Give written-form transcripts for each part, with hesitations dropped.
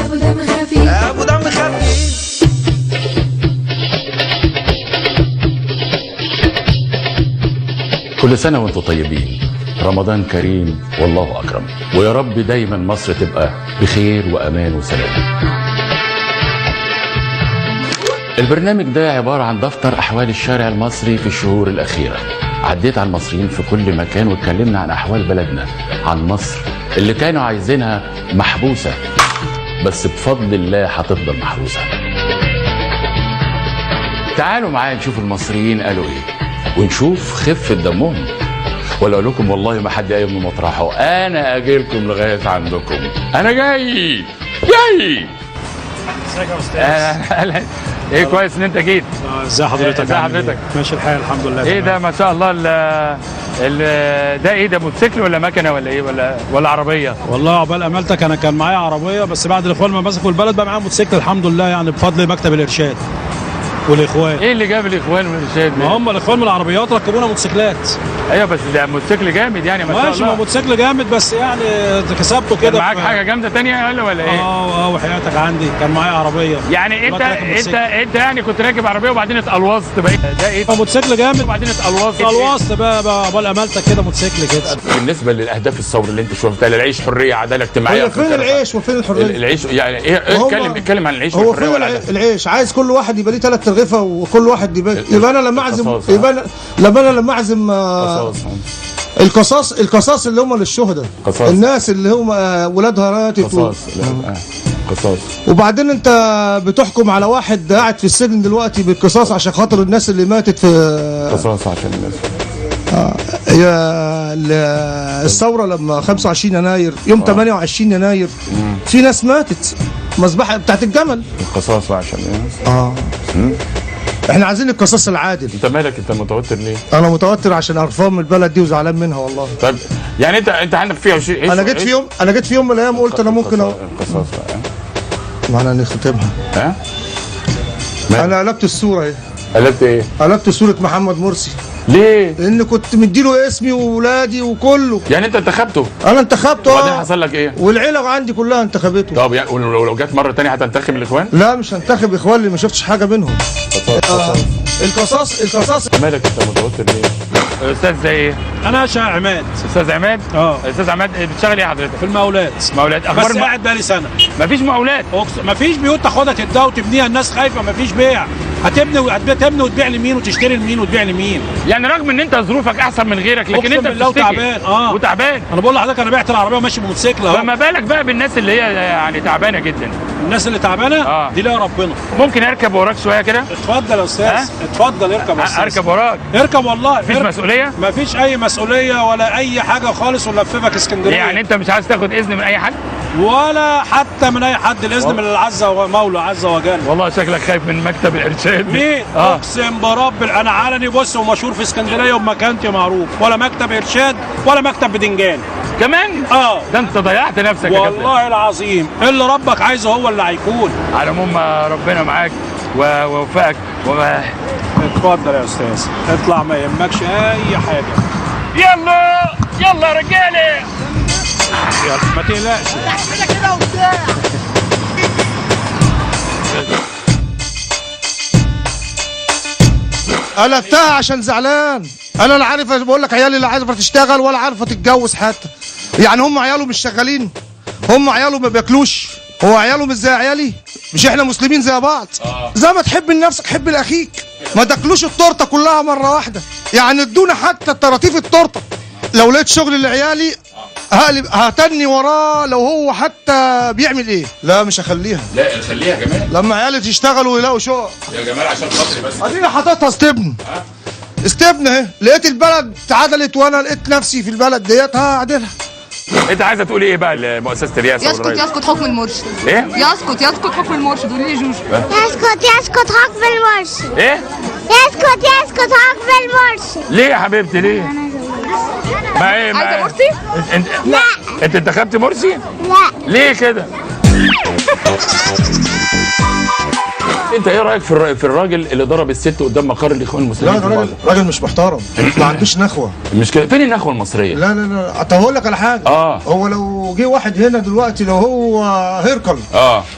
ابو دم خفيف، ابو دم خفيف. كل سنة وانتم طيبين، رمضان كريم والله أكرم، ويا رب دايما مصر تبقى بخير وأمان وسلام. البرنامج ده عبارة عن دفتر أحوال الشارع المصري في الشهور الأخيرة. عديت على المصريين في كل مكان واتكلمنا عن أحوال بلدنا، عن مصر اللي كانوا عايزينها محبوسة، بس بفضل الله هتفضل محروسة. تعالوا معايا نشوف المصريين قالوا ايه ونشوف خفة دمهم، ولا اقول لكم والله ما حد قايم من مطرحه، انا اجي لكم لغاية عندكم، انا جاي جاي. ازيك يا استاذ؟ أهلا. ايه كويس ان انت جيت. ازي حضرتك؟ ازي عامل حضرتك؟ ايه؟ ماشي الحال الحمد لله. ايه ده تمام. ما شاء الله، ال ده ايه ده، موتوسيكل ولا مكنه ولا ايه ولا عربية؟ والله عقبال امالتك، انا كان معايا عربية بس بعد الاخوان ما مسكوا البلد بقى معايا موتوسيكل الحمد لله، يعني بفضل مكتب الارشاد والاخوان. ايه اللي جاب الاخوان والارشاد؟ ما هم الاخوان من العربيات ركبونا موتوسيكلات. ايوه بس ده موتوسيكل جامد يعني ما شاء ماشي، ما الله. موتوسيكل جامد بس يعني كسبته كان كده. معاك حاجة جامدة تانية ولا ايه؟ اه وحياتك عندي كان معايا عربية. يعني انت دلوقتي راكب انت موتوسيكل. انت يعني كنت راكب عربية وبعدين اتقلوظت بقى ده ايه؟ موتوسيكل جامد وبعدين اتقلوظت. اتقلوظت بقى عقبال امالتك كده موتوسيكل كده. بالنسبة للاهداف الثورة اللي انت شفتها، العيش حرية عدالة اجتماعية. هو فين العيش وفين الحرية؟ العيش يعني ايه؟ هو- اتكلم عن العيش هو والحرية فين والعدالة. العيش؟ عايز كل واحد يبقى ليه ثلاث ترغيفه، وكل واحد يبقى انا لما اعزم القصاص. يبقى انا لما انا لما اعزم قصاص. القصاص اللي هم للشهداء، قصاص. الناس اللي هم ولادها راتت قصاص. لا، قصاص. وبعدين انت بتحكم على واحد قاعد في السجن دلوقتي بالقصاص عشان خاطر الناس اللي ماتت في قصاص عشان الناس. يا الثورة لما 25 يناير، يوم 28 يناير في ناس ماتت، مذبحه بتاعت الجمل. القصاص عشان الناس. احنا عايزين القصاص العادل. انت مالك، انت متوتر ليه؟ انا متوتر عشان قرفان من البلد دي وزعلان منها والله. طيب يعني انت عندك فيها شيء؟ انا جيت في يوم من الايام قلت انا ممكن القصاص بقى. معنا نختمها. ها؟ انا قلبت الصورة اهي. قلبت ايه؟ قلبت صوره محمد مرسي. ليه؟ لان كنت مديله اسمي وولادي وكله. يعني انت انتخبته؟ انا انتخبته. وبعدين حصل لك ايه؟ والعيلة عندي كلها انتخبته. طب يعني ولو جت مرة ثانية هتنتخب الاخوان؟ لا مش هنتخب اخوان اللي ما شفتش حاجة منهم. القصاص القصاص. مالك انت متوتر ليه؟ استاذ زي ايه؟ انا شا عماد. استاذ عماد؟ استاذ عماد بتشتغل ايه حضرتك؟ في المقاولات. مقاولات. اخبار بس قاعد بقالي سنة. مفيش مقاولات. مفيش بيوت تاخدها تبدا وتبنيها، الناس خايفة مفيش بيع. هتبني وتبيع لمين وتشتري لمين وتبيع لمين؟ يعني رغم ان انت ظروفك احسن من غيرك لكن انت بالله بتشتكي. وتعبان. وتعبان. انا بقول لحضرتك انا بعت العربية وماشي بموتوسيكل اهو. فما بالك بقى بالناس اللي هي يعني تعبانة جدا. الناس اللي تعبانة دي لها ربنا. ممكن اركب وراك شوية كده؟ اتفضل يا استاذ. اتفضل اركب يا استاذ. اركب وراك. اركب والله. مفيش مسؤولية؟ مفيش اي مسؤولية ولا اي حاجة خالص، ونلففك اسكندرية. يعني انت مش عايز تاخد اذن من اي حد؟ ولا حتى من اي حد، الاذن من العز ومولى عز وجل. والله شكلك خايف من مكتب الارشاد. مين؟ اقسم برب انا علني بص ومشهور في اسكندرية وبمكانتي معروف، ولا مكتب ارشاد ولا مكتب بدنجان كمان. ده انت ضيعت نفسك يا كابتن. والله العظيم اللي ربك عايزه هو اللي هيكون. على العموم ربنا معاك ووفقك. اتفضل يا استاذ، اطلع ما يهمكش اي حاجة. يلا يلا يا رجاله، يلا ما تقلقش. كده وبتاع. قلبتها عشان زعلان. انا لا عارف، بقول لك عيالي لا عارفه تشتغل ولا عارفه تتجوز حتى. يعني هم عياله مش شغالين؟ هم عياله ما بياكلوش؟ هو عياله مش زي عيالي؟ مش احنا مسلمين زي بعض؟ زي ما تحب لنفسك حب لاخيك. ما تاكلوش التورتة كلها مرة واحدة، يعني ادونا حتى طراطيف التورتة. لو لقيت شغل لعيالي هقلب هتني وراه لو هو حتى بيعمل ايه. لا مش هخليها. لا خليها يا جمال. لما عيالي تشتغلوا ويلاقوا شغل يا جمال عشان خاطري بس. اديني حاططها استبن. استبن اهي، لقيت البلد اتعدلت وانا لقيت نفسي في البلد ديت هعدلها. انت عايزه تقول ايه بقى لمؤسسة الرئاسة؟ يسقط يسقط حكم المرشد. ايه؟ يسقط يسقط حكم المرشد. قولي لي جوجو. يسقط يسقط حكم المرشد. ايه؟ يسقط يسقط حكم المرشد. ليه يا حبيبتي ليه؟ ما ايه ما عايزه مرسي؟ انت لا. انت انتخبتي مرسي؟ لا. ليه كده؟ انت ايه رايك في الراجل اللي ضرب الست قدام مقر الاخوان المسلمين؟ لا ده راجل مش محترم، ما عندوش نخوه. مش كده؟ فين النخوه المصرية؟ لا لا لا، طب هقول لك على حاجة. هو لو جه واحد هنا دلوقتي، لو هو هيركل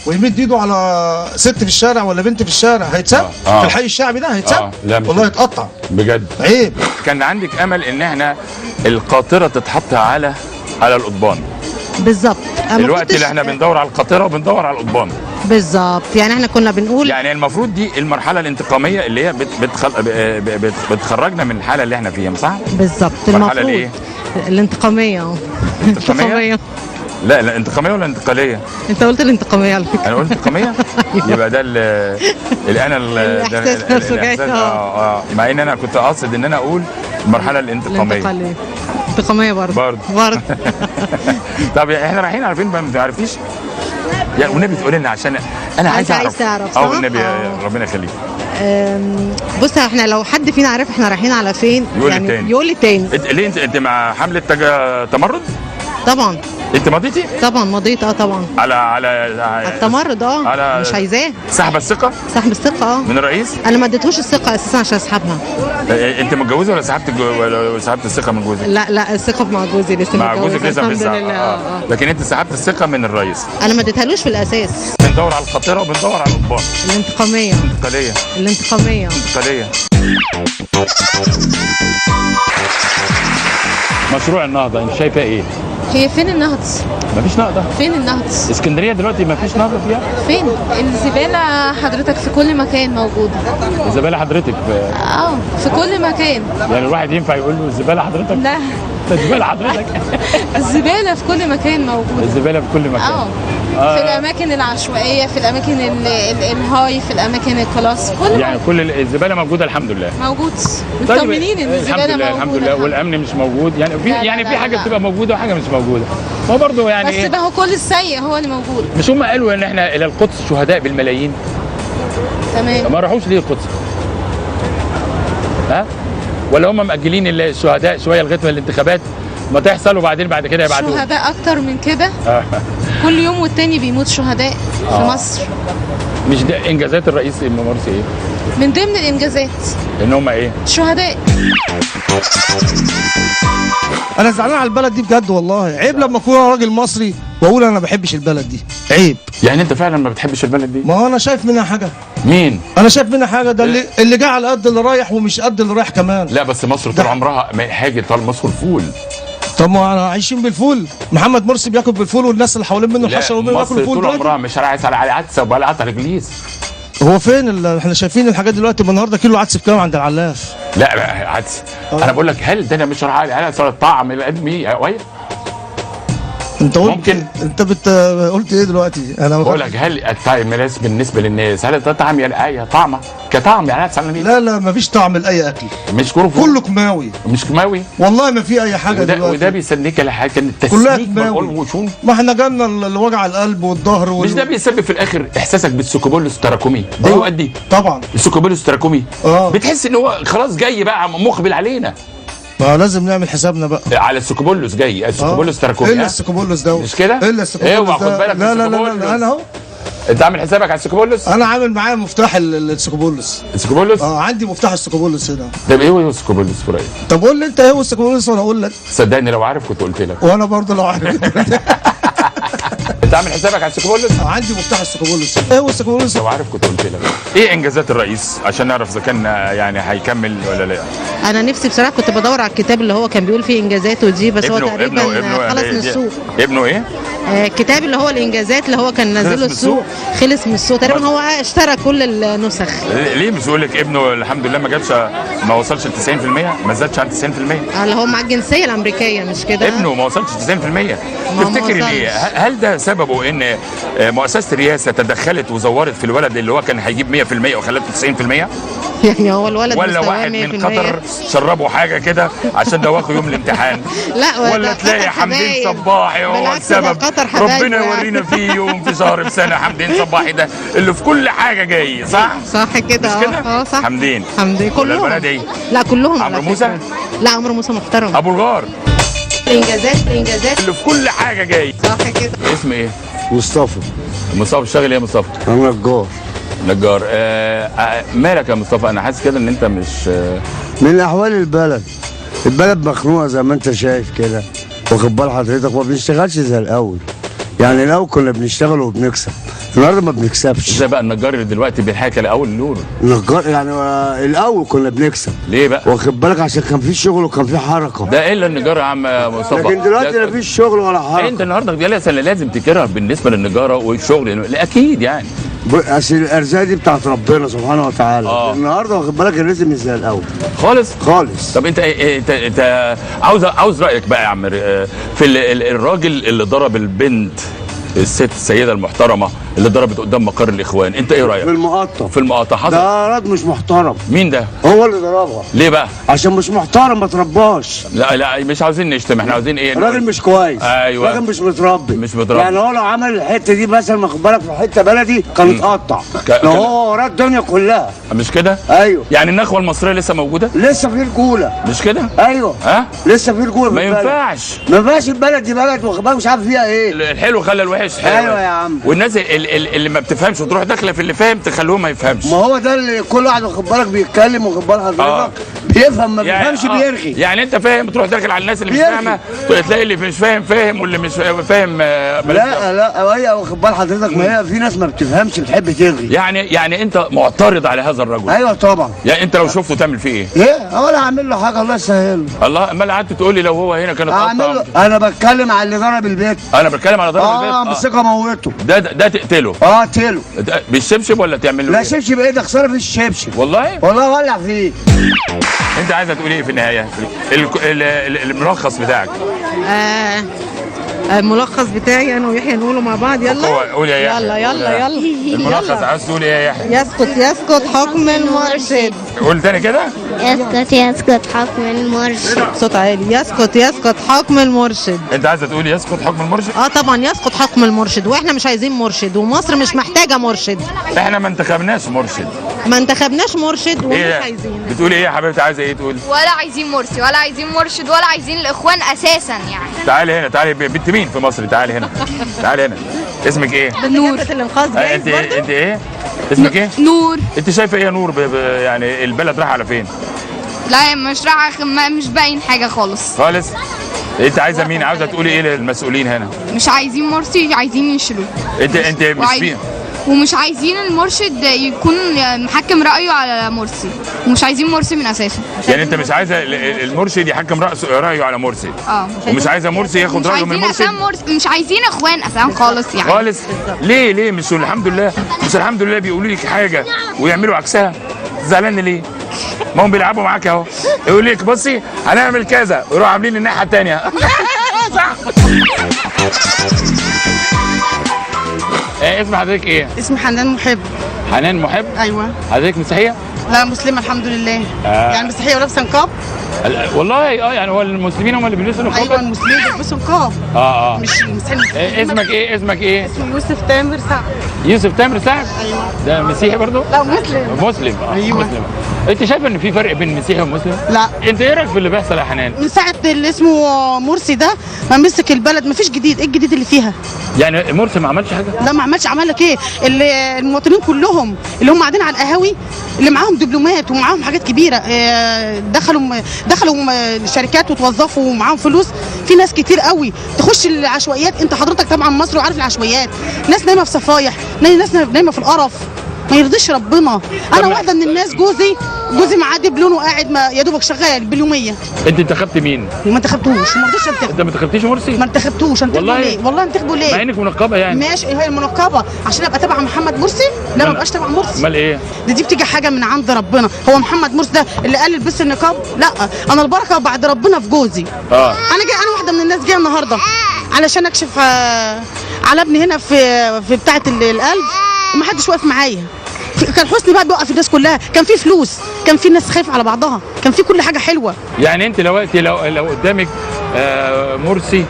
ويمد ايده على ست في الشارع ولا بنت في الشارع، هيتساب؟ في الحي الشعبي ده هيتساب؟ لا والله يتقطع بجد. عيب. كان عندك امل ان احنا القاطره تتحط على القضبان. بالظبط. الوقت اللي احنا بندور على القاطره وبندور على القضبان. بالظبط، يعني احنا كنا بنقول يعني المفروض دي المرحلة الانتقاميه اللي هي بتخرجنا من الحالة اللي احنا فيها، صح؟ بالظبط. المرحلة الايه؟ الانتقاميه. الانتقاميه؟ لا لا، انتقاميه ولا انتقالية؟ انت قلت الانتقاميه على فكرة. انا قلت انتقاميه؟ يبقى ده انا الاحساس نفسه جاي. مع ان انا كنت قاصد ان انا اقول المرحلة الانتقاميه. الانتقالية انتقاميه برضه. طب احنا رايحين على فين بقى؟ ما تعرفيش؟ يعني والنبي تقول لنا عشان انا عايز اعرف. والنبي ربنا يخليك. بص، احنا لو حد فينا عارف احنا رايحين على فين يقول يعني التاني. يقول لي ليه انت مع حمله تمرد؟ طبعا. انت مضيتي؟ طبعا مضيت. طبعا على التمرد. على مش عايزاه. سحب الثقة؟ سحب الثقة. من الرئيس؟ انا ما اديتهوش الثقة اساسا عشان اسحبها. انت متجوزة ولا سحبت ولا سحبت الثقة من جوزك؟ لا لا، الثقة مع جوزي لسه. مع جوزك لسه الحمد لله. لكن انت سحبت الثقة من الرئيس. انا ما اديتهالوش في الاساس. بندور على الخطيرة وبندور على القضبان. الانتقاميه. الانتقالية. الانتقاميه. الانتقالية. مشروع النهضة انت شايفه ايه؟ هي فين النهضة؟ مفيش نهضة. فين النهضة؟ اسكندرية دلوقتي مفيش نهضة فيها؟ فين؟ الزبالة حضرتك في كل مكان موجودة. الزبالة حضرتك في في كل مكان. يعني الواحد ينفع يقول له الزبالة حضرتك؟ لا. الزبالة حضرتك. الزبالة في كل مكان موجودة. الزبالة في كل مكان. في الأماكن العشوائية، في الأماكن ال high، في الأماكن ال class، كل يعني كل الزبالة موجودة الحمد لله. موجود. مطمنين إن الزبالة الحمد لله. موجودة الحمد لله. والأمن مش موجود يعني. في يعني في حاجة بتبقى موجودة وحاجة مش موجودة. ما برضه يعني بس ده هو كل السيء هو اللي موجود. مش هم قالوا إن إحنا إلى القدس شهداء بالملايين؟ تمام. ما راحوش ليه القدس؟ ها؟ ولا هم مأجلين الشهداء شوية لغاية ما الانتخابات ما تحصل وبعدين بعد كده يبعتوهم؟ شهداء أكتر من كده؟ كل يوم والتاني بيموت شهداء في مصر. مش ده انجازات الرئيس مرسي ايه؟ من ضمن الانجازات ان هم ايه؟ شهداء. انا زعلان على البلد دي بجد والله. عيب لما اكون راجل مصري واقول انا ما بحبش البلد دي. عيب. يعني انت فعلا ما بتحبش البلد دي؟ ما هو انا شايف منها حاجة. مين؟ انا شايف منها حاجة. ده اللي جه على قد اللي رايح ومش قد اللي رايح كمان. لا بس مصر طول عمرها حاجة، طول مصر فول. طب ما احنا عايشين بالفول. محمد مرسي بياكل بالفول والناس اللي حوالين منه الحشرة ومنه بياكلوا فول. طول عمرها مش عايز على عدسة ولا عدس على جليس. هو فين احنا شايفين الحاجات دلوقتي؟ ما النهارده كيلو عدس بكام عند العلاف؟ لا عدس. انا بقول لك هل ده انا مش رايح على الطعم الادمي انت قلت ممكن. انت قلت ايه دلوقتي؟ انا بقول لك هل الطعم بالنسبة للناس هل ده طعم يعني طعمه كطعم يعني؟ لا لا، مفيش طعم لاي اكل. مش كله كله كماوي. مش كماوي والله ما في اي حاجة دلوقتي. وده بيسلك لحاجة كلها كماوي. ما احنا جالنا الوجع القلب والظهر مش ده بيسبب في الاخر احساسك بالسكوبولوس التراكمي ده؟ يؤدي طبعا السكوبولوس التراكمي. بتحس ان هو خلاص جاي بقى مقبل علينا. ما لازم نعمل حسابنا بقى على السكوبولوس. جاي السكوبولوس تراكمي. الا السكوبولوس ده مش كده؟ الا السكوبولوس. اوعى خد بالك. لا لا لا, لا انا اهو. انت عامل حسابك على السكوبولوس؟ انا عامل معايا مفتاح السكوبولوس. السكوبولوس؟ عندي مفتاح السكوبولوس هنا. طب ايه هو السكوبولوس في رايك؟ طب قول لي انت ايه هو السكوبولوس وانا اقول لك. صدقني لو عارف كنت قلت لك. وانا برضه لو عارف. انت عامل حسابك على السكوبولوس؟ عندي مفتاح السكوبولوس. ايه هو السكوبولوس؟ لو عارف كنت قلت لك. ايه انجازات الرئيس عشان نعرف اذا كان يعني هيكمل ولا لا؟ انا نفسي بصراحة كنت بدور على الكتاب اللي هو كان بيقول فيه انجازاته دي، بس هو تقريبا خلص من السوق. ابنه ايه؟ الكتاب اللي هو الانجازات اللي هو كان نازله السوق خلص من السوق تقريبا. هو اشترى كل النسخ. ليه مش بيقول لك ابنه الحمد لله ما جابش، ما وصلش ل 90%، ما زادش عن 90%؟ اللي هو مع الجنسية الامريكية مش كده؟ ابنه ما وصلش 90%. تفتكري ليه؟ هل ده سببه ان مؤسسة الرئاسة تدخلت وزورت في الولد اللي هو كان هيجيب 100% وخلته 90%؟ يعني هو الولد ولا واحد من قطر شربه حاجة كده عشان دوخه يوم الامتحان؟ لا ولا تلاقي حمدين صباحي هو السبب. ربنا يورينا فيه يوم في شهر في سنة. حمدين صباحي ده اللي في كل حاجة جاي، صح؟ صح كده. مش كده؟ صح. حمدين كلهم. لا كلهم. عمرو موسى؟ لا عمرو موسى محترم. ابو الغار. انجازات انجازات اللي في كل حاجة جاي، صح كده. اسم ايه؟ مصطفى. مصطفى بتشتغل ايه يا مصطفى؟ انا نجار. نجار. مالك يا مصطفى؟ انا حاسس كده ان انت مش من احوال البلد. البلد مخنوقه زي ما انت شايف كده، واخد بال حضرتك، وما بنشتغلش زي الاول. يعني الاول كنا بنشتغل وبنكسب، النهارده ما بنكسبش. ازاي بقى النجار اللي دلوقتي بيحاكي الاول نور؟ النجار يعني الاول كنا بنكسب. ليه بقى؟ واخد بالك، عشان كان في شغل وكان في حركة. ده الا النجار يا عم مصطفى. لكن دلوقتي لا فيش شغل ولا حركة. انت النهارده جالس لازم تكرهها بالنسبة للنجاره والشغل، لا اكيد يعني. اصل الارزاق دي بتاعت ربنا سبحانه وتعالى. النهارده واخد بالك الرزق مش زي الاول خالص خالص. طب انت انت عاوز رايك بقى يا عم في الراجل اللي ضرب البنت، الست السيدة المحترمة اللي ضربت قدام مقر الاخوان، انت ايه رايك؟ في المقطه. في المقطه حصل. ده رد مش محترم. مين ده؟ هو اللي ضربها. ليه بقى؟ عشان مش محترم، ما ترباش. لا لا مش عاوزين نشتم، احنا عاوزين ايه؟ راجل مش كويس. ايوه، راجل مش متربي. مش متربي. يعني هو لو عمل الحتة دي مثلا واخد بالك في حتة بلدي كان اتقطع. لو هو وراه الدنيا كلها. مش كده؟ ايوه. يعني النخوه المصرية لسه موجودة؟ لسه في رجوله. مش كده؟ ايوه. ها؟ لسه في رجوله. ما ينفعش. ما ينفعش، البلد دي بلد واخد بالك مش عارف فيها ايه. الحلو خلى الوحش حلو. ايوه يا عم. والناس اللي ما بتفهمش وتروح داخله في اللي فاهم تخلوه ما يفهمش. ما هو ده اللي كل واحد واخد بالك بيتكلم واخد بال حضرتك بيفهم، ما بيفهمش يعني بيرغي. يعني انت فاهم تروح داخل على الناس اللي مش فاهمه، تلاقي اللي مش فاهم فاهم واللي مش فاهم لا لا هي واخد بال حضرتك، ما هي في ناس ما بتفهمش بتحب ترغي. يعني انت معترض على هذا الرجل؟ ايوه طبعا. يعني انت لو شفته تعمل فيه ايه؟ ايه؟ ولا هعمل له حاجة، الله يسهل له. الله، امال قعدت تقول لي لو هو هنا كان اتقطع. انا بتكلم على اللي ضرب البيت. انا بتكلم على ضرب البيت. امسكه موته. ده تقتله. اقتله. بالشبشب ولا تعمل له؟ لا شبشب ايه ده، خسارة في الشبشب. والله؟ والله ولع فيه. انت عايزه تقول ايه في النهاية؟ الملخص بتاعك. الملخص بتاعي انا ويحيى نقوله مع بعض. يلا قول يا يحيى. يلا يلا يلا. الملخص عايز تقول ايه يا يحيى؟ يسقط يسقط حكم المرشد. قول تاني كده. يسقط يسقط حكم المرشد. صوت عالي. يسقط يسقط حكم المرشد. انت عايزه تقول يسقط حكم المرشد؟ طبعا يسقط حكم المرشد، واحنا مش عايزين مرشد، ومصر مش محتاجه مرشد. احنا ما انتخبناش مرشد. ما انتخبناش مرشد ومش إيه عايزين. بتقولي ايه يا حبيبتي؟ عايزه ايه تقول؟ ولا عايزين مرسي ولا عايزين مرشد ولا عايزين الاخوان اساسا يعني. تعالي هنا، تعالي بنت مين في مصر؟ تعالي هنا، تعالي هنا. اسمك ايه؟ نور. انت انت ايه؟ اسمك ايه؟ نور. انت شايفه ايه يا نور يعني البلد رايحة على فين؟ لا مش رايحة، مش باين حاجة خالص. خالص؟ انت عايزه مين؟ عاوزه تقولي ايه للمسؤولين هنا؟ مش عايزين مرسي، عايزين يشيلوه. انت مش فيه. ومش عايزين المرشد يكون محكم رأيه على مرسي، ومش عايزين مرسي من أساسه. يعني أنت مش عايزة المرشد يحكم رأيه على مرسي. ومش عايزة مرسي ياخد رأيه من مرسي. مش عايزين إخوان أساسا خالص يعني. خالص؟ ليه ليه؟ مش الحمد لله، مش الحمد لله بيقولوا لك حاجة ويعملوا عكسها؟ زعلان ليه؟ ما هم بيلعبوا معاك أهو، يقول لك بصي هنعمل كذا ويروحوا عاملين الناحية التانية. صح. اسم حضرتك ايه؟ اسمي حنان محب. حنان محب؟ ايوه. حضرتك مسيحية؟ لا مسلمة الحمد لله. يعني مسيحية ولابسه نقاب؟ والله يعني هو المسلمين هم اللي بيلبسوا نقاب؟ ايوه المسلمين بيلبسوا نقاب. مش المسيحيين. اسمك ايه؟ اسمك ايه؟ اسمي يوسف تامر سعد. يوسف تامر سعد؟ ايوه. ده مسيحي برضه؟ لا مسلم. مسلم. ايوه مسلم. انت شايفه ان في فرق بين مسيحي ومسلم؟ لا. انت ايه رايك في اللي بيحصل يا حنان؟ من ساعة اللي اسمه مرسي ده ما مسك البلد مفيش جديد، ايه الجديد اللي فيها؟ يعني مرسي ما عملش حاجة؟ لا ما عملش. عمل لك ايه؟ اللي المواطنين كلهم اللي هم قاعدين على القهاوي اللي معاهم دبلومات ومعاهم حاجات كبيرة، دخلوا شركات وتوظفوا ومعاهم فلوس. في ناس كتير قوي تخش العشوائيات، انت حضرتك طبعا مصر وعارف العشوائيات، ناس نايمة في صفايح، ناس نايمة في القرف، ما يرضيش ربنا. انا واحدة من الناس جوزي معاه دبلون وقاعد ما يا دوبك شغال باليوميه. انت انتخبت مين؟ ما انتخبتوش، ما رضيتش انتخب. انت ما انتخبتيش مرسي؟ ما انتخبتوش. انتخبه ليه؟ والله انتخبه ليه؟ مع انك منقبة يعني. ماشي، هي المنقبه عشان ابقى تبع محمد مرسي؟ لا ما ابقاش تبع مرسي. امال ايه؟ دي بتيجي حاجة من عند ربنا. هو محمد مرسي ده اللي قال البس النقاب؟ لا، انا البركة بعد ربنا في جوزي. انا جاي، انا واحدة من الناس جاية النهارده علشان اكشف على ابني هنا في بتاعه القلب، ومحدش واقف معايا. كان حسني بقى بيوقف الناس كلها، كان في فلوس، كان في ناس خايفة على بعضها، كان في كل حاجة حلوة. يعني انت دلوقتي لو قدامك مرسي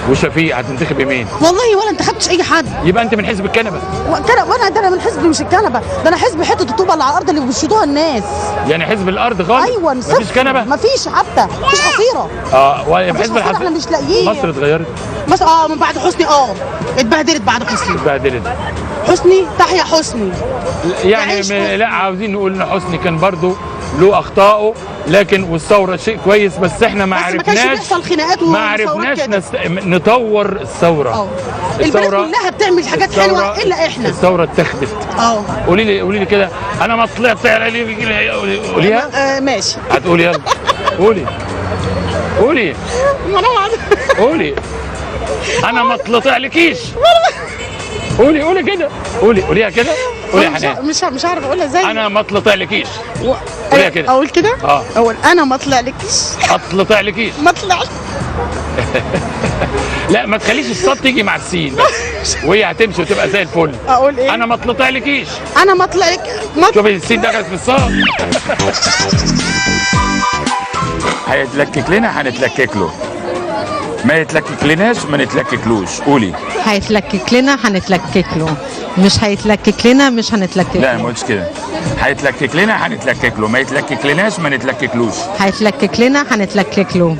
وشفيق، هتنتخبي مين؟ والله ولا انتخبتش اي حد. يبقى انت من حزب الكنبة. وانا ده انا من حزب مش الكنبة، ده انا حزب حتة الطوبه اللي على الارض اللي بيشيطوها الناس. يعني حزب الارض خالص؟ ايوه، مفيش كنبة؟ مفيش حتى، مفيش حصيره. حزب الحصيرة احنا مش لاقيين. مصر اتغيرت؟ مصر من بعد حسني اتبهدلت بعد حسني. اتبهدلت. حسني تحيا حسني. يعني لا عاوزين نقول ان حسني كان برضه له اخطائه، لكن والثورة شيء كويس، بس احنا ما عرفناش، ما كانش بيحصل خناقات، ما عرفناش نطور الثورة. البلد كلها بتعمل حاجات حلوة الا احنا. الثورة اتخذت. قولي لي، قولي لي كده، انا ما طلعت. قوليها. ماشي. هتقولي؟ يلا قولي قولي. قولي انا ما طلعتلكيش. قولي قولي كده، قولي قوليها كده، قولي يا حنان. مش عارفه اقولها ازاي. انا ما طلعتلكيش. قوليها كده. اقول كده؟ اقول انا ما طلعلكيش. اطلعلكيش. ما طلع. لا ما تخليش الصاد تيجي مع السين بس، وهي هتمشي وتبقى زي الفل. اقول ايه؟ انا ما طلعلكيش. انا ما طلعلك. شوفي السين دخلت في الصاد. هيتلكك لنا هنتلكك له، ما يتلكك لناش ما نتلككلوش. قولي. هيتلكك لنا هنتلكك له، مش هيتلكك لنا مش هنتلكك له. لا ما قلتش كده. هيتلكك لنا هنتلكك له، ما يتلكك لناش ما نتلككلوش. هيتلكك لنا هنتلكك له.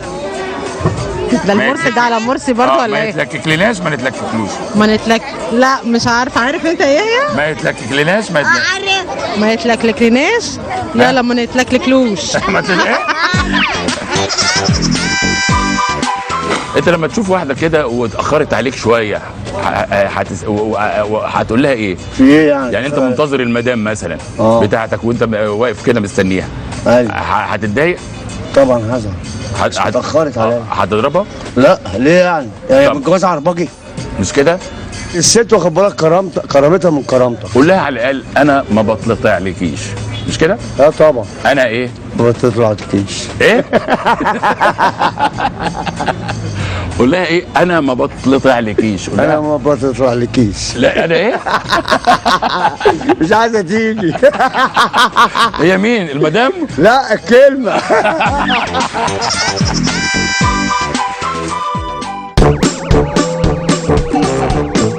ده المرسي، ده على مرسي برضه ولا ما ايه؟ يتلكك لناش ما نتلككلوش. ما نتلك، لا مش عارفه. عارف انت ايه هي؟ ما يتلكك لناش ما ما يتلكلكلناش. يلا ما نتلكلكلوش. ما انت لما تشوف واحدة كده واتاخرت عليك شوية هتقول لها ايه؟ في ايه يعني؟ يعني انت منتظر المدام مثلا بتاعتك وانت واقف كده مستنيها. ايوه. هتتضايق؟ طبعا هزعل. اتاخرت عليا. هتضربها؟ لا ليه يعني؟ يعني متجوزة عرباجي؟ مش كده؟ الست واخد بالك كرامتها من كرامتك. قول لها على الاقل انا ما بطلعلكيش، مش كده؟ اه طبعا. انا ايه؟ ما بتطلعلكيش. ايه؟ قول لها ايه؟ انا ما بطلعلكيش. انا ما بطلعلكيش. لا انا ايه؟ مش عايزه تيجي. هي مين؟ المدام؟ لا الكلمة.